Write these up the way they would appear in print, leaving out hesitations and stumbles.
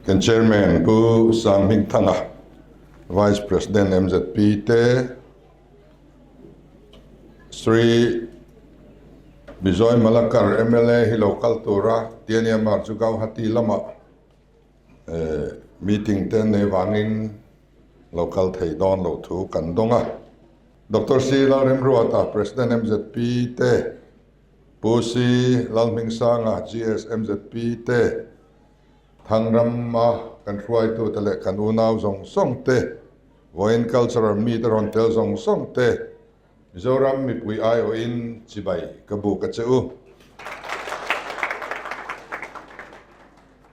Kan Chairman Pu Sang Hmingthanga, Vice President MZP te, Sri Bijoy Malakar mla hi lo kal tura Tianyamar chu Gauhati lamah meeting te nei vangin lo kal thei dawn loh thu kan dawng a. Doctor C Lalremruata, President MZP te, Pu C Lalhmingsanga, GS MZP te, Thangrama kan hruaitute leh kan unau zawng zawng te, Vawiin Cultural mite rawn tel zawng zawng te, Mizoram mipui aiawhin chibai ka buk a che u.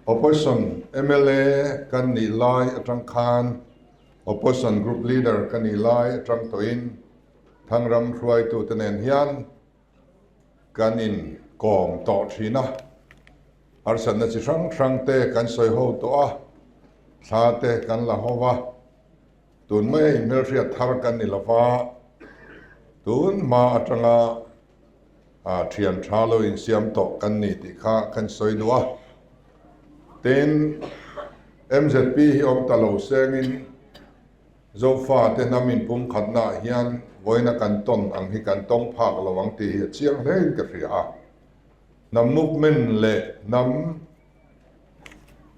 Opposition mla kan nih lai atang khan Opposition Group Leader ka nih lai atang tawhin Thangram hruaitute nen hian kan inkawm tawh thin a. Harsatna chi hrang hrang te kan sawi ho tawh a, thla te kan la ho va. Tun maia inhmelhriat thar kan ni lo va, tun hma atanga thian tha lo insiam tawh kan ni tih kha kan sawi duh a. Tin, MZP hi awm ta lo sengin Zofa te hnam inpumkhatnaah hian vawiina kan tawn ang hi kan tawng phak lo ang tih hi a chiang hlein ka hria a. Hnam movement leh hnam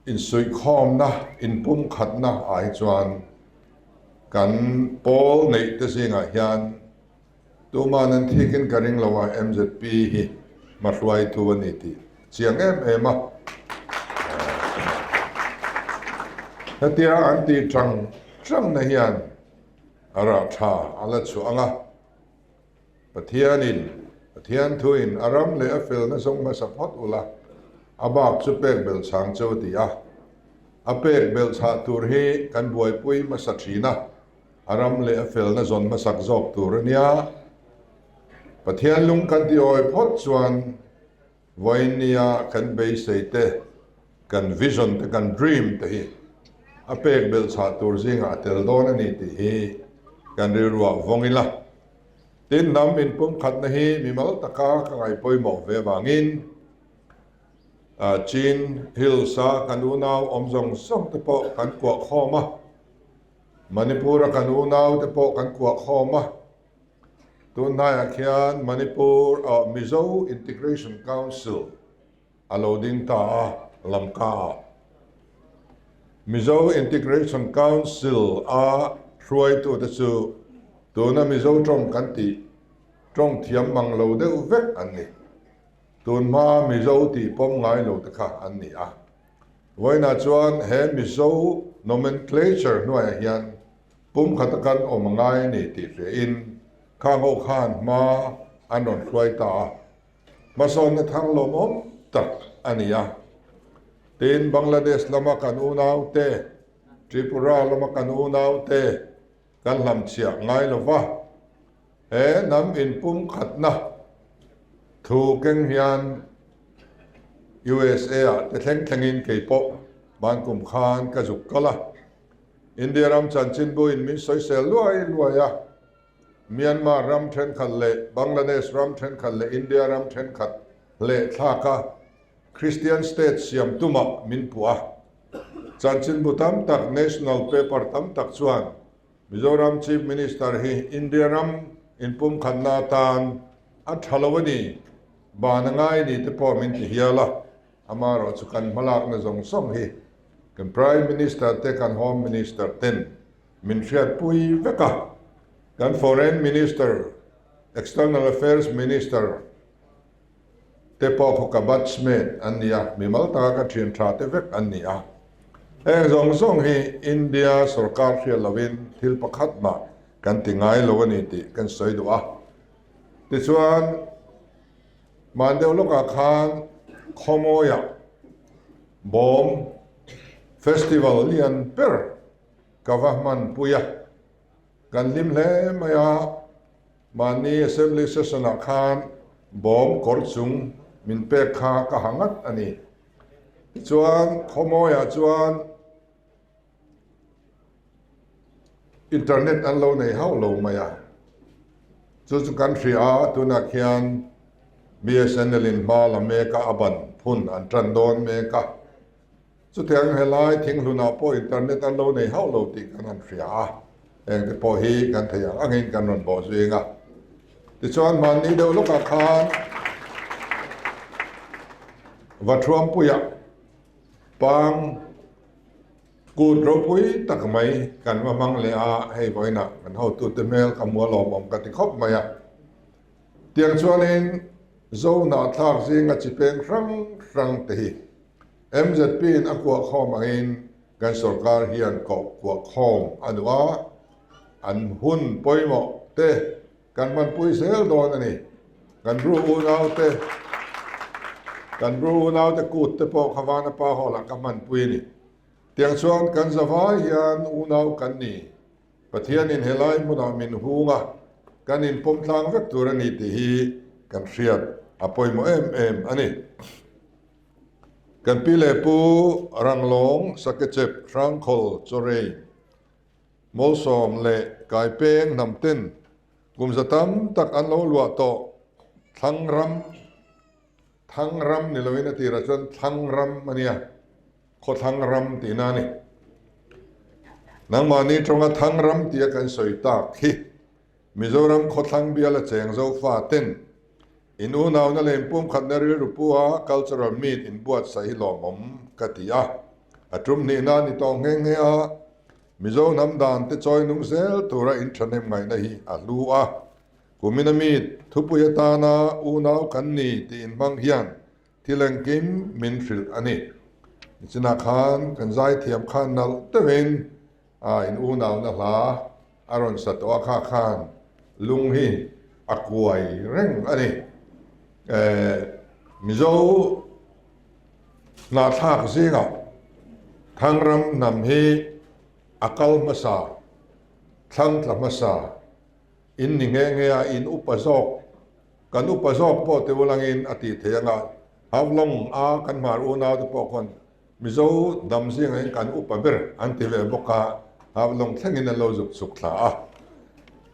Insuihkhawmna, inpumkhatna ah hi chuan kan pawl neih te zingah hian tuman an thikin ka ring lo a, MZP hi hmahruaitu a ni tih chiang em em a. Hetia an tih tang tangna hian a rah tha a la chhuah ang a. Pathianin, Pathian thuin a ram leh a felna zawng hmasa phawt ula, a bak chu pek belh chhang cheu a ti a. A pek belh chhah tur hi kan buaipui hmasa thin a, a ram leh a felna zawn hmasak zawk tur a nia. Pathian lung kan ti awi phawt chuan Vawiin nia kan beisei te, kan vision te, kan dream te hi a pek belh chhah tur zingah a tel dawn a ni tih hi kan rilruah vawng ila. Tin, hnam inpumkhatna hi mimal taka ka ngaihpawimawh ve avangin Chin Hills-a kan unau awm zawng zawng te pawh kan kuah khawm a, Manipur-a kan unau te pawh kan kuah khawm a. Tunhnaiah khian Manipur ah Mizo Integration Council a lo ding ta a, Lamka ah. Mizo Integration Council a hruaitute chu tuna Mizo tawng kan tih tawng thiam mang lo deuh vek an ni. Tun hma Mizo tih pawm ngai lo te kha an ni a. Vawiinah chuan he Mizo nomenclature hnuaiah hian Pum khata kan awm a ngai a ni tih hriain khang ho khan hma an rawn hruai ta a, hmasawnna thar lawmawm tak a ni a. Tin, Bangladesh lama kan unaute, Tripura lama kan unaute kan hlamchhiah ngai lo va, he hnam inpumkhatna thu keng hian USA ah te thleng thlengin kei pawh bankum khan ka zuk kal a. India ram chanchinbuin min sawisel luai luai a, Myanmar ram thenkhat leh Bangladesh ram thenkhat leh India ram thenkhat leh thlaka Christian state siam tumah min puh a. Chanchinbu tam tak, national paper tam tak chuan Mizoram Chief Minister hi India ram inpumkhatna atan a tha lo a ni, ban a ngai ni te pawh min ti hial a. Amaherawhchu kan hmalakna zawng zawng hi kan Prime Minister te kan Home Minister ten min hriatpui vek a, kan Foreign Minister, External Affairs Minister te pawh khu ka batchmate an ni a, mimal taka ka thian tha te vek an ni a. Heng zawng zawng hi India sorkar hriat lovin thil pakhat mah kan ti ngai lo a ni tih kan sawi duh a. Tichuan. Hman deuh lawkah khan Khawmawiah bawm festival lian ber ka va hmanpui a, kan hlim hle mai a, mahni assembly session ah khan bawm kawr chung min pek kha ka ha ngat a ni. Tichuan Khawmawiah chuan Internet an lo nei hauh lo mai a, chu chu kan hria a, tunah khian BSNL in hma la mek a, a ban phun an tan dawn mek a. Chutiang helai thinghlunah pawh internet an lo nei hauh lo tih kan han hria a, hengte pawh hi kan theih ang angin kan rawn bawh zing a. Tichuan hmanni deuh lawkah khan Vathuampuia pang kut ropui tak mai kan va hmang leh a, hei vawiinah kan hotute hmel ka hmu a lawmawm ka ti khawp mai a. Tiang chuanin Zohnahthlak zinga chi peng hrang hrang te hi MZP in a kuah khawm angin kan sorkar hian koh kuah khawm a duh a, an hun pawimawh te kan hmanpui zel dawn a ni. Kan Bru unaute kan Bru unaute kut te pawh kha Vanapa Hall ah ka hmanpui a ni. Tiang chuan kan zavai hian unau kan ni. Pathianin helai hmunah min hung a, kan inpawm tlang vek tur a ni tih hi kan hriat a pawimawh em em a ni. Kan pi leh pu Ranglawng, Sakechep, Hrangkhawl, Chawrei, Mawlsawm leh Kaipeng hnamten kum za tam tak an lo luah tawh Thlang ram, Thang ram ni loin a tirah chuan Thlang ram a nia. Khawthlang ram tihna a ni. Nangmahni tawnga thang ram tia kan sawi tak hi Mizoram khawthlang biala cheng Zofa ten in unauna leh inpumkhatna rilru pua cultural meet inbuatsaih hi lawmawm ka ti a. A tum hnihna a ni tawh nghe nghe a, Mizo hnam dan te chawi nung zel tura inthahnem ngaihna hi a hlu a. Kumina meet thupui atana unau kan ni tih inhmang hian Thil engkim min hrilh a ni. Nichinah khan kan zaithiam khan nalh deuhin a in unauna hla a rawn sa tawh a, kha khan lung hi a kuai reng a ni. Mizo hnahthlak zingah Thangram hnam hi a kal hmasa, thlang tla hmasa, in ni nghe nghe a, in upa zawk Kan upa zawk pawh ti ulangin a tih theih anga Havlong a kan hmar unau te pawh khawn Mizo dam zingah hian kan upa ber an ti ve bawk a, Havlong thlengin an lo zuk chhuk thla a.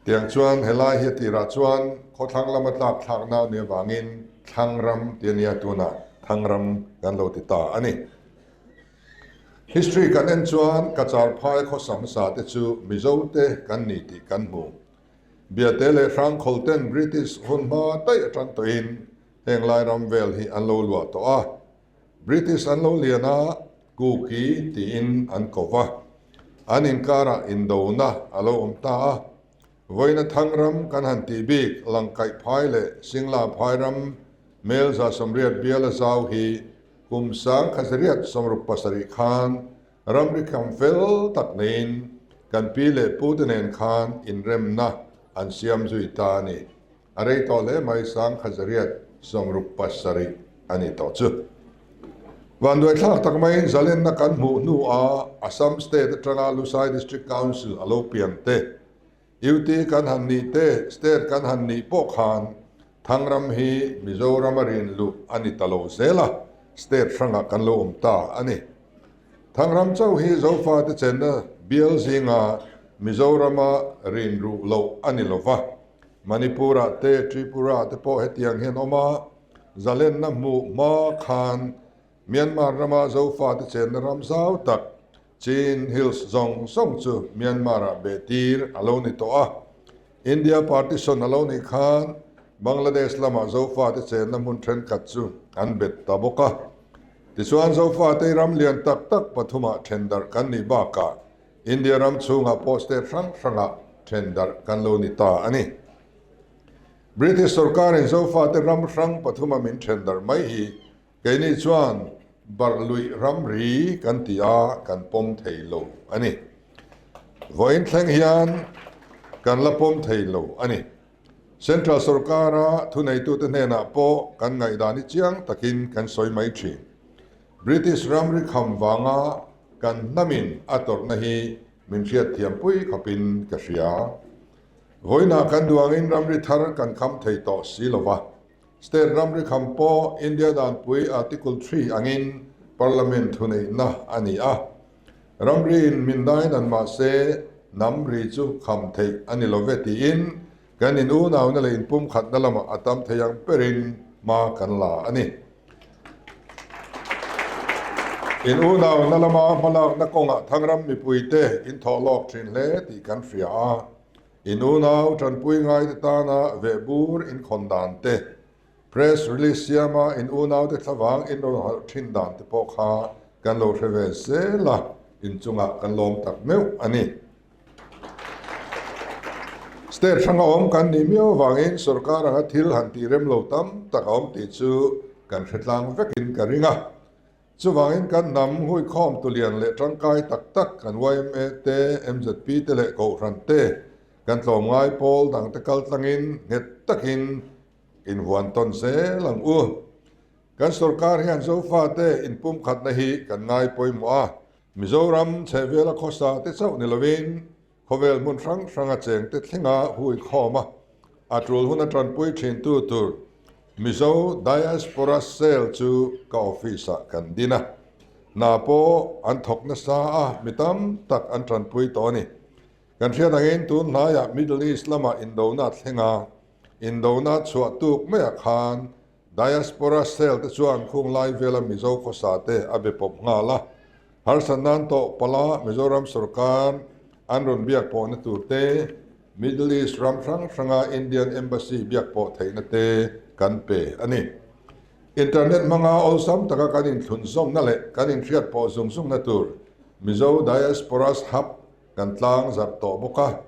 Tiang chuan helai hi a tirah chuan khawthlang lama tlak thlakna a nih avangin Thlangram ti a nia tunah Thangram kan lo ti ta a ni. History kan en chuan Kachar phai khawsa hmasa te chu Mizo te kan ni tih kan hmu. Biate leh Hrangkhawl ten British hun hma daih atang tawhin heng lai ram vel hi an lo luah tawh a. British an lo lian a, Kuki tiin an ko va. An inkarah indona a lo awm ta a. Vawiina thang ram kan han tih bik Langkaih phai leh Singla phai ram Melza 80 biala zau hi kum 1967 khan Ramri kham fel tak neiin kan pi leh pute nen khan inremna an siam zui ta a ni. A rei tawh hle mai 1967 a ni tawh chu. Vanduaithlak tak maiin zalenna kan hmuh hnuah Assam State atanga Lusai District Council a lo piang te, UT kan han nih te, State kan han nih pawh khan Thangram hi Mizoram a rin luh a ni ta lo zel a, State hrangah kan lo awm ta a ni. Thangram chauh hi Zofate chenna bial zinga Mizorama rin ruh loh a ni lo va, Manipur-ah te, Tripura-ah te pawh hetiang hian awm a, zalenna hmuh hma khan Myanmar rama Zofate chenna ram zau tak Chin Hills zawng zawng chu Myanmar-ah behtir a lo ni tawh a. India partition a lo nih khan Bangladesh lamah Zofate chenna hmun thenkhat chu an bet ta bawk a. Tichuan Zofate ram lian tak tak pathumah then darh kan nih bakah India ram chhungah pawh state hrang hrangah then darh kan lo ni ta a ni. British sorkarin Zofate ram hrang pathuma min then darh mai hi Keini chuan barhluih ramri kan ti a, kan pawm thei lo a ni. Vawiin thleng hian kan la pawm thei lo a ni. Central sorkara thuneitute hnenah pawh kan ngaihdan hi chiang takin kan sawi mai thin. British ramri kham vanga kan hnamin a tawrhna hi min hriatthiampui khawpin ka hria. Vawiinah kan duangin ramri thar kan kham thei tawh si lo va. State ramri kham pawh India danpui Article Three angin Parliament thuneihna a ni a. Ramri in min dain an mahse hnam ri chu kham theih a ni lo ve tiin kan in unauna leh inpumkhatna lamah a tam thei ang berin hma kan la a ni. In unauna lama hmalakna kawngah Thangram mipuite in thawh lawk thin hle tih kan hria a. In unau tanpui ngaite tana vehbur in khawn dan te, Press release siama in unaute thlavang in rawn halh thin dan te pawh kha kan lo hre ve zel a, in chungah kan lawm tak meuh a ni. State hranga awm kan nih miau avangin sorkar anga thil han tih rem lo tam tak a awm tih chu kan hre tlang vekin ka ring a. Chuvangin kan hnam huikhawm tulian leh tangkai tak tak kan yma te, mzp te leh Kohhran te kan tlawmngai pawl dangte kal tlangin nghet takin Inhuan tawn zel ang u. Kan sorkar hian Zofate inpumkhatna hi kan ngai pawimawh a, Mizoram chhehvela khawsa te chauh ni lovin khawvel hmun hrang hranga chengte thlenga hui khawm a, a tul hun a tanpui thintu tur Mizo Diaspora Cell chu ka office-ah kan din a. Hna pawh an thawk nasa a, mi tam tak an tanpui tawh a ni. Kan hriat angin tun hnaiah Middle East lamah indona thlenga Indona chhuah tuk maiah khan Diaspora Cell te chuan khung lai vela Mizo khawsa te a be pawp nghal a. Harsat nan tawh pala Mizoram sorkar an rawn biak pawhna tur te, Middle East ram hrang hranga Indian Embassy biak pawh theihna te kan pe a ni. Internet hmanga awlsam taka kan inthlunzawmna leh kan inhriat pawh zung zungna tur Mizo Diasporas Hub Kan tlang zarh tawh bawk a,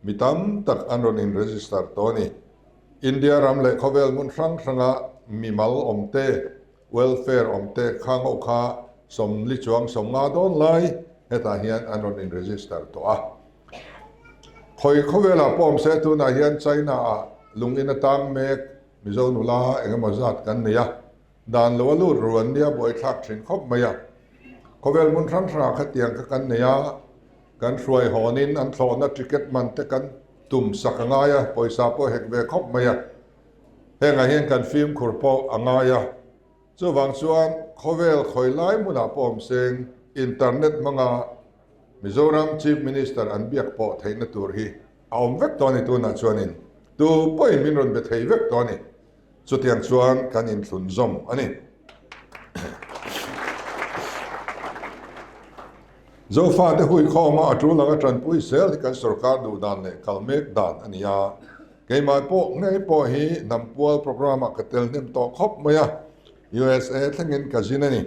mi tam tak an rawn in register tawh a ni. India ram leh khawvel hmun hrang hranga mimal awm te, welfare awm te kha ngauh kha sawmli chuang sawmnga dawn lai hetah hian an rawn in register tawh a. Khawi khawvelah pawh awm se tunah hian China ah lung in atang mek Mizo nula engemaw zat kan nei a, Dan lo a lut ru an nia buaithlak thin khawp mai a. Khawvel hmun hrang hrangah khatiang kha kan nei a, kan hruai hawnin an thlawhna ticket man te kan tum sak a ngai a, pawisa pawh hek ve khawp mai a. Hengah hian kan fimkhur pawh a ngai a. Chuvang chuan khawvel khawi lai hmunah pawh awm seng internet hmanga Mizoram Chief Minister an biak pawh theihna tur hi a awm vek tawh a ni tunah chuanin tu pawhin min rawn be thei vek tawh a ni. Chutiang chuan kan inthlun zawm a ni. Zofate huikhawma a tul anga tanpui zel hi kan sorkar duh dan leh kal mek dan a ni a. Keimah pawh ngei pawh hi hnampual programme-ah ka tel hnem tawh khawp mai a, USA thlengin ka zin a ni.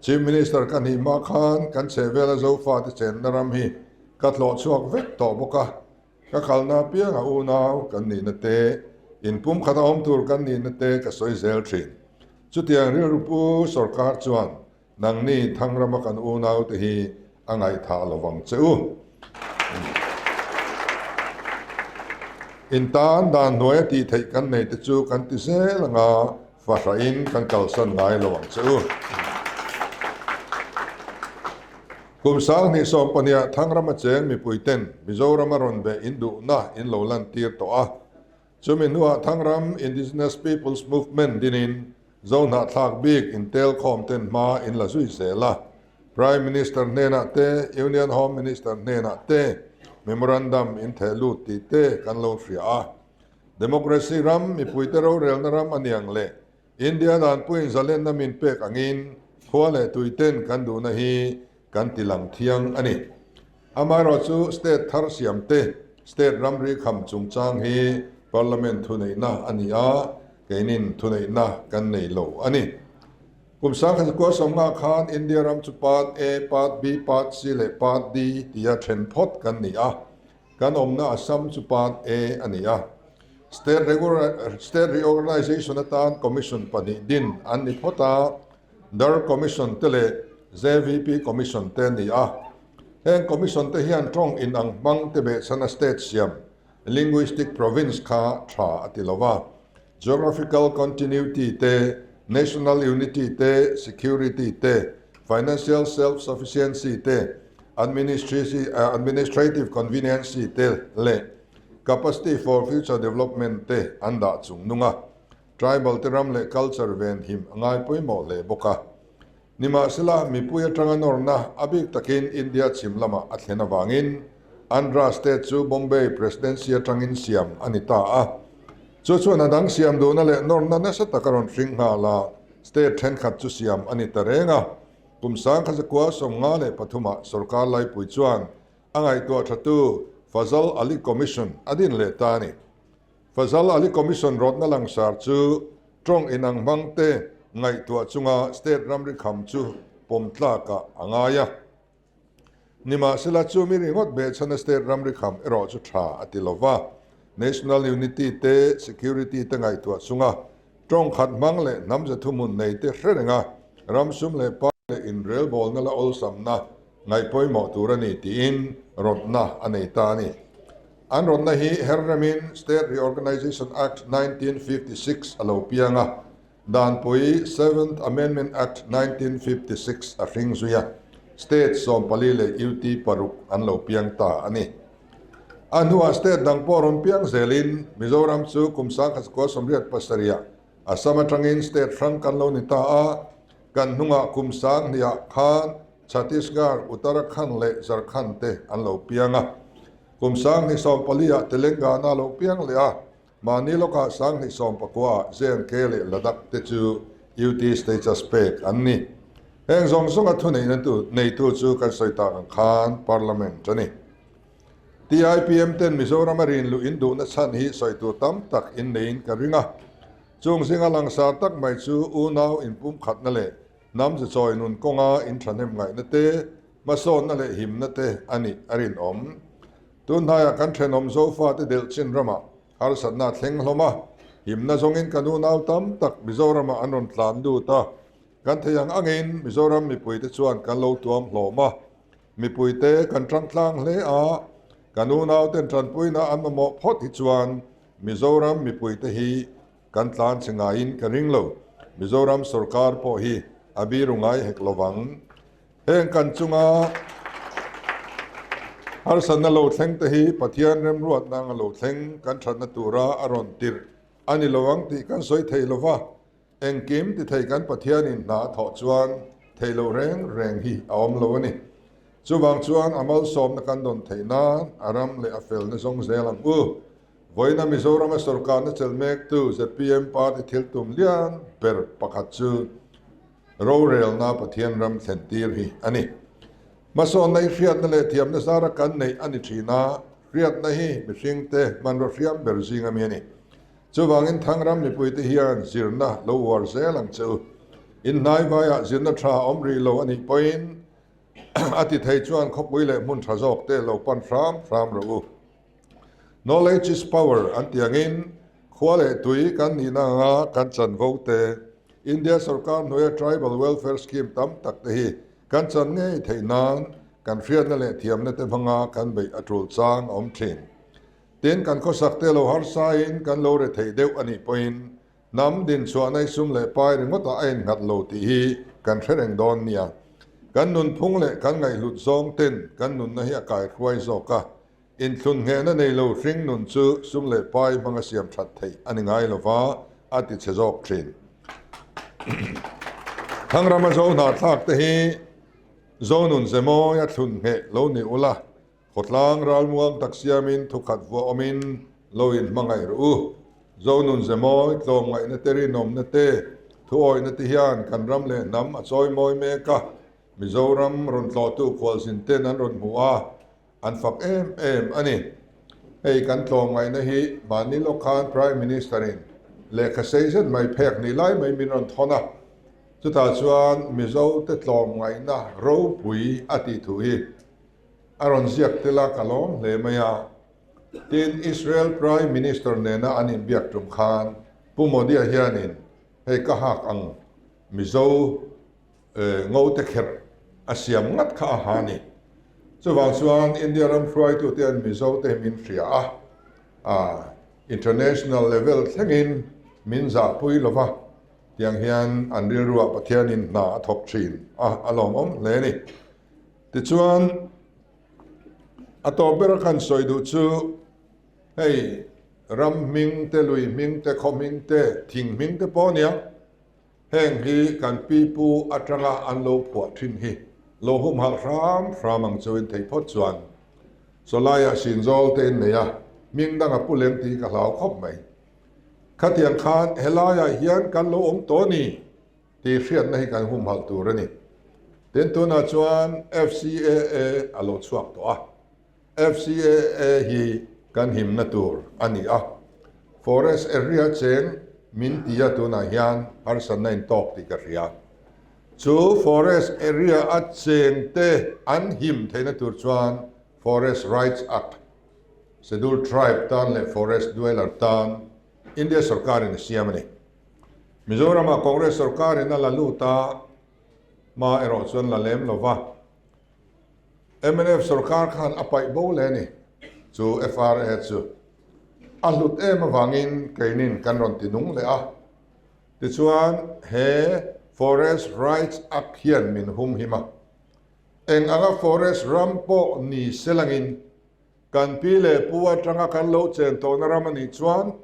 Chief Minister ka hnih hma khan kan chhehvela Zofate chenna ram hi ka tlawh chhuak vek tawh bawk a. Ka kalna apianga unau kan nihna te, inpumkhat a awm tur kan nihna te ka sawi zel thin. Chutiang rilru pu sorkar chuan nangni Thangrama kan unau te hi a ngaihthah lo vang che u. In tan dan hnuaia tih theih kan nei te chu kan ti zel anga fahrahin kan kalsan ngai lo ang che u. Kum 2012 Thangrama cheng mipuiten Mizorama rawn beh in duhna in lo lantir tawh a. Chumi hnuah Thangram Indigenous Peoples Movement dinin Zohnahthlak bik intelkhawm ten hma in la zui zel a. Prime Minister hnenah te, Union Home Minister hnenah te Memorandum in theh lut tih te kan lo hria a. Democracy ram mipuite rorelna ram a niang leh India danpuiin zalenna min pek angin khua leh tuiten kan duhna hi kan ti lang thiang a ni. Amaherawhchu state thar siam te, state ramri kham chungchang hi Parliament thuneihna a ni a, keinin thuneihna kan nei lo a ni. Kum 1950 khan India ram chu Part A, Part B, Part C leh Part D tia then phawt kan ni a. Kan awmna Assam chu Part A a ni a. State State Reorganisation atan Commission pahnih din an ni phawt a, Dar Commission te leh JVP Commission te a ni a. Heng Commission te hian tawng inang hmang te behchhana state siam, linguistic province, kha tha a ti lo va. Geographical continuity te, national unity te, security te, financial self-sufficiency te, administrative conveniency te leh capacity for future development te an dah chung nung a. Tribal te ram leh culture venhim a ngai pawimawh hle bawk a. Nimahsela, mipui atanga nawrna a bik takin India chhim lamah a thlen avangin Andhra State chu Bombay Presidency atangin siam a ni ta a. Chu chuan a dang siam duhna leh nawrna nasa tak a rawn hring nghal a, state thenkhat chu siam a ni ta reng a. Kum 1953 ah sorkar laipui chuan a ngaihtuah thatu Fazal Ali Commission a din leh ta a ni. Fazal Ali Commission rawtna langsar chu tawng inang hmang te ngaihtuah chunga state ramri kham chu pawm tlakah a ngai a. Nimahsela chu mi ringawt behchhana state ramri kham erawh chu tha a ti lo va, National Unity te Security te ngaihtuah chunga tawng khat hmang leh hnam ze thuhmun nei te hre renga ram sum leh pai leh inrelbawlna la awlsamna ngaih pawimawh tur a ni tiin rawtna a nei ta a ni. An rawtna hi her remin State Reorganisation Act 1956 a lo piang a, Danpui Seventh Amendment Act 1956 a hring zui a, State 14 leh UT paruk an lo piang ta a ni. A hnuah State dang pawh rawn piang zelin Mizoram chu kum 1987 ah Assam atangin State hrang kan lo ni ta a, kan hnungah kum 2000 ah khan Chhattisgarh, Uttarakhand leh Jharkhand te an lo piang a. Kum 2014 ah Telangana lo piang leh a, Mahni lawkah 2019 ah JNK leh Ladakh te chu UT status pek an ni. Heng zawng zawnga thuneihna tu neitu chu kan sawi tak ang khan Parliament a ni. TIPM ten Mizoram a rin luh in duhna chhan hi sawi tur tam tak in neiin ka ring a. Chung zinga langsar tak mai chu unau inpumkhatna leh hnam zechawi nun kawnga inthahnem ngaihna te, hmasawnna leh himna te a nih a rinawm. Tun hnaiah kan thenawm Zofate delh chin ramah harsatna a thleng hlawm a, himna zawngin kan unau tam tak Mizoramah an rawn tlan lut a, kan thei ang angin Mizoram mipuite chuan kan lo tuam hlawm a, mipuite kan tang tlang hle a, kan unauten tanpuina an mamawh phawt hi chuan Mizoram mipuite hi kan tlan che ngaiin ka ring lo, Mizoram sorkar pawh hi a biru ngai hek lovang. Heng kan chunga harsatna lo thleng te hi Pathian remruatna anga lo thleng kan thatna tura a rawn tirh a ni lo ang tih kan sawi thei lo va, engkim ti thei kan Pathianin hna a thawh chuan thei lo reng reng hi a awm lo a ni. Chuvang chuan a malsawmna kan dawn theih nan a ram leh a felna zawng zel ang u. Vawiina Mizorama sorkarna chelh mektu zpm party thil tum lian ber pakhat chu Rorelna Pathian ram thlen tir hi a ni. Hmasawnna hi hriatna leh thiamna zara kan neih a ni thin a, hriatna hi mihringte hmanraw hriam ber zing ami a ni. Chuvangin Thangram mipuite hian zirna lo uar zel ang che u. Inhnai vaiah zirna tha a awm rih lo a nih pawhin a ti thei chuan khawpui leh hmun tha zawk te lo pan hram hram rawh u. Knowledge is power an tih angin khua leh tui kan nihna anga kan chanvo te, India sorkar hnuaia Tribal Welfare Scheme tam tak te hi kan chan ngei theih nan kan hriatna leh thiamna te hmanga kan beih a tul chang a awm thin. Tin, kan khawsak te lo harsain kan lo re theih deuh a nih pawhin Hnam dinchhuahna i sum leh pai ringawtah a innghat lo tih hi kan hre reng dawn nia. Kan nunphung leh kan ngaihhlut zawng ten kan nunna hi a kaihruai zawk a. Inthlun nghehna nei lo hring nun chu sum leh pai hmanga siam that theih a ni ngai lo va, a ti chhe zawk thin. Thangrama zo hnahthlak te hi Zonun Zemawi a thlun ngheh lo ni ula, Khawtlang ralmuang tak siamin thukhat vuah awmin lo in hmangaih rawh u. Zonun Zemawi tlawmngaihna te rinawmna te thuawihna te hian kan ram leh hnam a chawimawi mek a, Mizoram rawn tlawhtu khualzin ten an rawn hmu a, an fak em em a ni. Hei kan tlawmngaihna hi mahni lawk khan Prime Minister in lehkha sei zet mai phek ni lai mai min rawn thawn a, chutah chuan Mizo te tlawmngaihna ropui a tih thu hi A rawn ziak tel a, ka lawm hle mai a. Tin, Israel Prime Minister nena an inbiak tum khan Pu Modi-a hianin hei ka hak ang Mizo ngo te kherh a siam ngat kha a ha ni. Chuvang chuan India ram hruaitute an Mizo te hi min hria a, a international level thlengin min zahpui lo va, tiang hian an rilruah Pathianin hna a thawk thin a, a lawmawm hle a ni. Tichuan, a tawp bera kan sawi duh chu hei ram hming te, lui hming te, khaw hming te, thing hming te pawh a nia. Heng hi kan pipu atanga an lo phuah thin hi lo humhalh hram hram ang chuin theih phawt chuan sawlaiah sinzawl te in nei a, hming dang a pu leng tih ka hlau khawp mai. Khatiang khan helaiah hian kan lo awm tawh a ni. Tih hriatna hi kan humhalh tur a ni. Tin, tunah chuan FCAA a lo chhuak tawh a. FCAA hi kan himna tur a ni a. Forest area cheng min ti a tunah hian harsatna in tawk tih ka hria. Chu forest area a cheng te an him theihna tur chuan Forest Rights Act, Scheduled Tribe tan leh Forest Dweller tan India sorkarin a siam a ni. Mizoramah Congress sorkarin a la lut a, hma erawh chuan la lem lo va. Mnf sorkar khan a paih bo le a ni. Chu FRA chu a hlut em avangin keinin kan rawn ti nung leh a. Tichuan he Forest Rights Act hian min humhim a. Eng anga forest ram pawh ni selangin kan pi leh pu atanga kan lo chen tawhna ram a nih chuan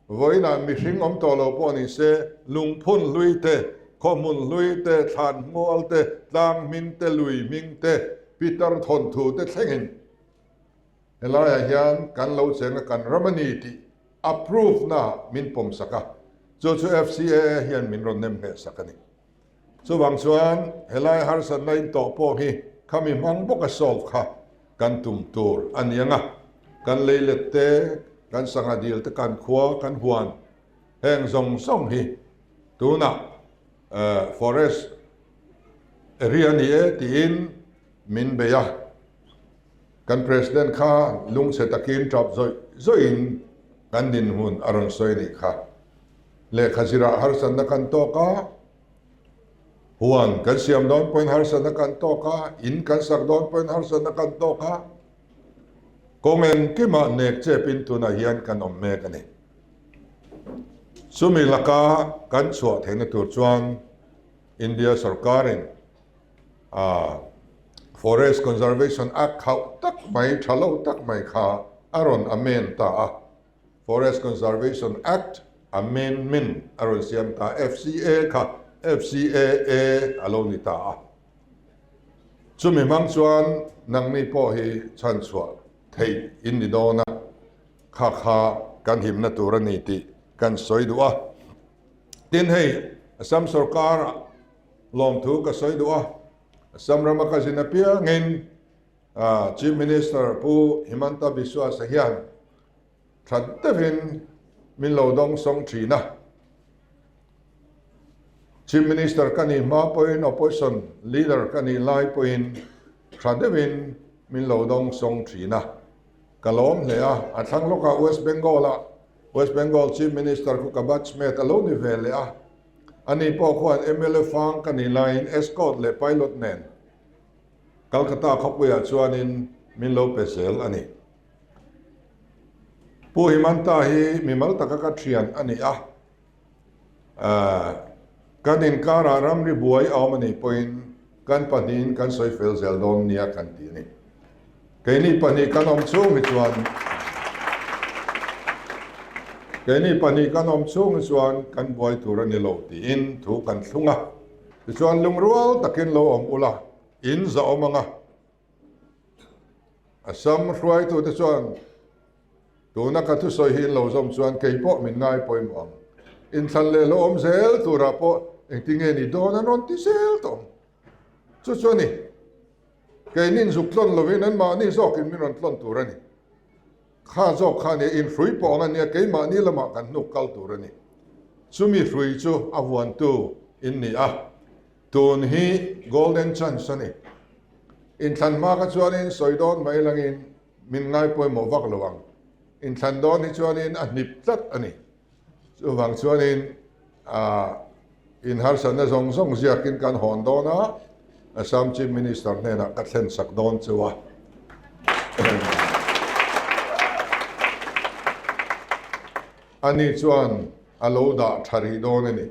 vawiinah mihring awm tawh lo pawh ni se lungphun hlui te, khawhmun hlui te, thlan hmual te, tlang hming te, lui hming te, pitar thawnthu te thlengin helaiah hian kan lo chenga kan ram a ni tih a proof na min pawm sak a, chu chu FCAA hian min rawn nem ngheh sak a ni. Chuvang chuan helai harsatna in tawh pawh hi khami hmang bawka solve kha kan tum tur a ni ang a. Kan leilet te, kan sangha dil te, kan khua, kan huan heng zawng zawng hi tunah forest area a ni e tiin min bei a. Kan President kha lungchhe takin tap zawih zawihin kan dinhmun a rawn sawi nih kha. Lehkha zirah harsatna kan tawk a, huan kan siam dawn pawhin harsatna kan tawk a, in kan sak dawn pawhin harsatna kan tawk a, kawng engkimah nek chepin tunah hian kan awm mek a ni. Chumi laka kan chhuah theihna tur chuan India sorkarin a Forest Conservation Act khauh tak mai, tha lo tak mai kha a rawn amend ta a. Forest Conservation Act Amendment a rawn siam ta a, FCA kha FCAA a lo ni ta a. Chumi hmang chuan nangni pawh hi chhanchhuah theih in ni dawn a, kha kha kan himna tur a ni tih kan sawi duh a. Tin hei Assam sorkar lawmthu ka sawi duh a, Assam rama ka zin apiangin Chief Minister Pu Himanta Biswa hian that deuhin min lo dawng sawng thin a. Chief Minister ka nih hma pawhin Opposition Leader ka nih lai pawhin tha deuhin min lo dawng sawng thin a. Ka lawm hle a, a thlang lawkah West Bengal-ah West Bengal Chief Minister khu ka batchmate a lo ni ve leh a. Ani pawh khuan mla fang ka nih laiin escort leh pilot nen Calcutta khawpuiah chuanin min lo pe zel a ni. Pu Himanta hi mimal taka ka thian a ni a, kan inkarah ramri buai a awm a nih pawhin kan pahnihin kan sawi fel zel dawn nia kan ti a ni. Keini pahnih kan awm chhung hi chuan Keini pahnih kan awm chhung hi chuan kan buai tur a ni lo tiin thu kan thlung a. Tichuan lungrual takin lo awm ula, in za awm ang a. Assam hruaitute chuan tuna ka thusawi hi in lo zawm chuan kei pawh min ngai pawimawh ang. Inthlan leh lo awm zel turah pawh engtinge ni dawn an rawn ti zel tawh ang. Chu chu a ni. Keinin zuk tlawn lovin anmahni zawkin min rawn tlawn tur a ni. Kha zawk kha nia inhrui pawh ang a nia keimahni lamah kan hnuk kal tur a ni. Chumi hrui chu a vuantu in ni a. Tun hi golden chance a ni. Inthlan hma kha chuanin sawi dawn mai langin min ngai pawimawh vak lo ang. Inthlan dawn hi chuanin a hnip tlat a ni. Chuvang chuanin inharsatna zawng zawng ziakin kan hawn dawn a, Assam Chief Minister hnenah ka thlen sak dawn chu a. Ani chuan a lo dah tha rih dawn a ni.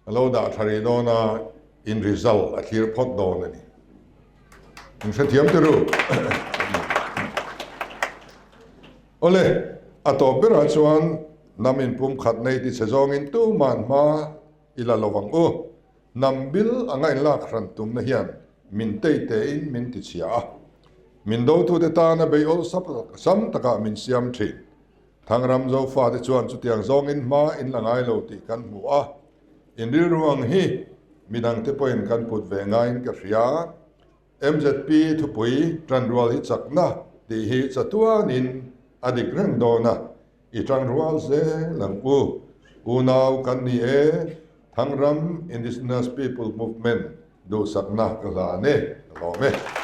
A lo dah tha rih dawn a, in result a thlir phawt dawn a ni. In hrethiam te ru. Awle, a tawp berah chuan hnam inpumkhat nei ti che zawngin tuman hma i la lo ang u. Hnam bil anga inlak hran tumna hian min tei tein min ti chhia a. Min dotute tana bei awlsam sam takah min siam thin. Thangram Zofate chuan chutiang zawngin hma in la ngai lo tih kan hmu a, in rilru ang hi. midangte pawhin kan put ve ngaiin ka hria. MZP thupui tanrual hi chakna tih hi chatuanin a dik reng dawn a, i tanrual zel ang u. Unau kan ni e, Thangram Indigenous People Movement duhsakna ka hlan e, ka lawm e.